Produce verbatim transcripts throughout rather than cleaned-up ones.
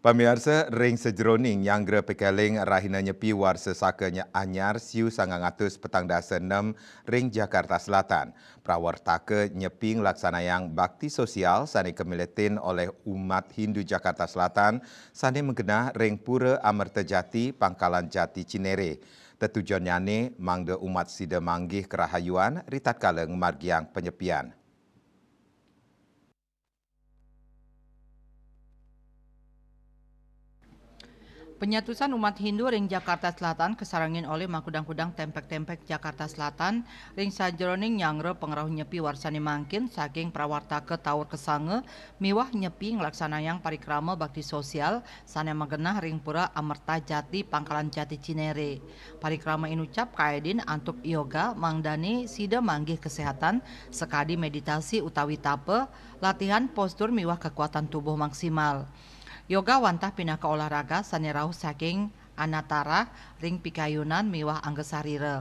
Pamiarsa, ring sajeroning nyanggra pakeling rahina Nyepi warsa saka nya anyar siu sangang atus petang dasa enem ring Jakarta Selatan, prawartaka Nyepi nglaksanayang bakti sosial sane kamiletin olih umat Hindu Jakarta Selatan sane magenah ring Pura Amerta Jati, Pangkalan Jati, Cinere. Tetujonnyane mangda umat sida manggih karahayuan ritatkala ngamargiang panyepian. Penyatusan umat Hindu ring Jakarta Selatan kasarengin olih makudang-kudang tempek-tempek Jakarta Selatan ring sajeroning nyanggra pangrauh Nyepi warsane mangkin saking prawartaka Taur Kesanga miwah Nyepi nglaksanayang parikrama bakti sosial sane magenah ring Pura Amerta Jati, Pangkalan Jati, Cinere. Parikrama inucap kaedin antuk yoga mangdane sida manggih kesehatan sakadi meditasi utawi tapa, latihan postur miwah kekuatan tubuh maksimal. Yoga wantah pinaka olahraga sane rauh saking anatarah ring pikayunan miwah angga sarira.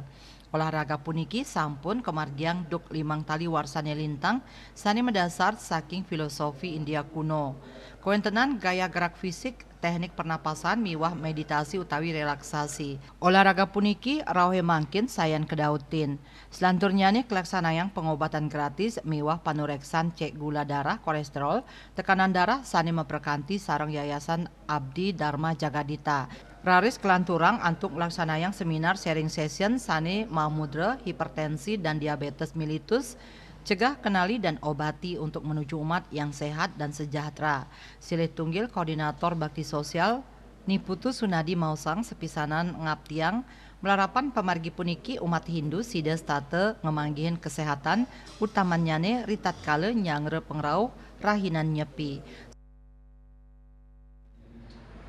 Olahraga puniki sampun kamargiang duk limang tali warsane lintang sane madasar saking filosofi India kuno. Kawentenan gaya gerak fisik, teknik pernapasan miwah meditasi utawi relaksasi. Olahraga puniki rauhe mangkin sayan kadautin. Selanturnyane kalaksanayang pangobatan gratis miwah panureksan cek gula darah, kolesterol, tekanan darah sane maprakanti sareng Yayasan Abdi Dharma Jagadita. Raris kalanturang antuk nglaksanayang seminar sharing session sane mamudra hipertensi dan diabetes mellitus, cegah, kenali, dan obati untuk menuju umat yang sehat dan sejahtera. Silih tunggil koordinator bakti sosial, Ni Putu Sunadi maosang sapisanan ngaptiang malarapan pamargi puniki umat Hindu sida setata ngamanggihin kesehatan, utamannyane ritatkala nyanggra pangrauh rahinan Nyepi.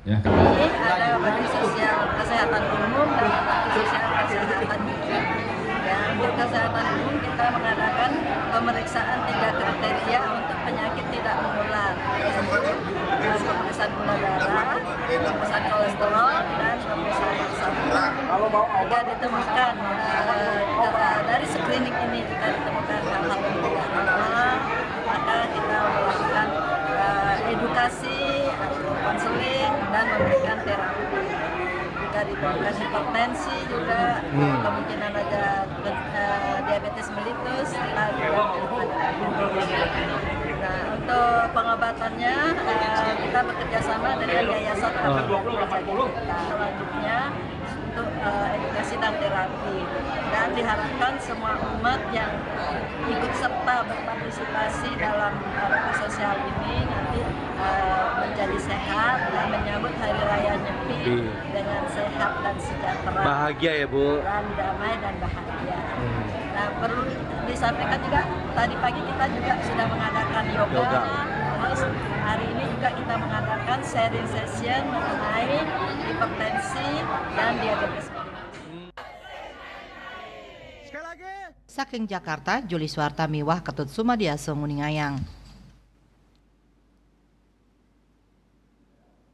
Ya. Ini ada bakti sosial kesehatan umum dan bakti sosial kesehatan khusus. Ya, untuk kesehatan umum kita mengadakan pemeriksaan tiga kriteria untuk penyakit tidak menular, yaitu, eh, pemeriksaan gula darah, pemeriksaan kolesterol, dan pemeriksaan asam urat. Jika ditemukan, eh, eh, dari screening ini, jika ditemukan hal-hal yang tidak normal, maka kita melakukan, eh, edukasi atau konseling dan memberikan terapi. Jika ditemukan hipertensi juga, hmm, kemungkinan ada, eh, diabetes mellitus, kita juga. Nah, untuk pengobatannya, eh, kita bekerja sama dengan Yayasan Abdi Dharma Jagadita. Selanjutnya, untuk, eh, edukasi dan terapi. Dan diharapkan semua umat yang ikut serta berpartisipasi dalam, eh, bakti sosial ini nanti, eh, menjadi sehat dan menyambut Hari Raya Nyepi, iya, dengan sehat dan sejahtera. Bahagia ya, Bu. Dan damai dan bahagia. Hmm. Nah, perlu disampaikan juga, tadi pagi kita juga sudah mengadakan yoga. Yoga. Terus hari ini juga kita mengadakan sharing session mengenai hipertensi dan diabetes. Saking Jakarta, Juli Suarta miwah Ketut Sumadiasa nguningayang.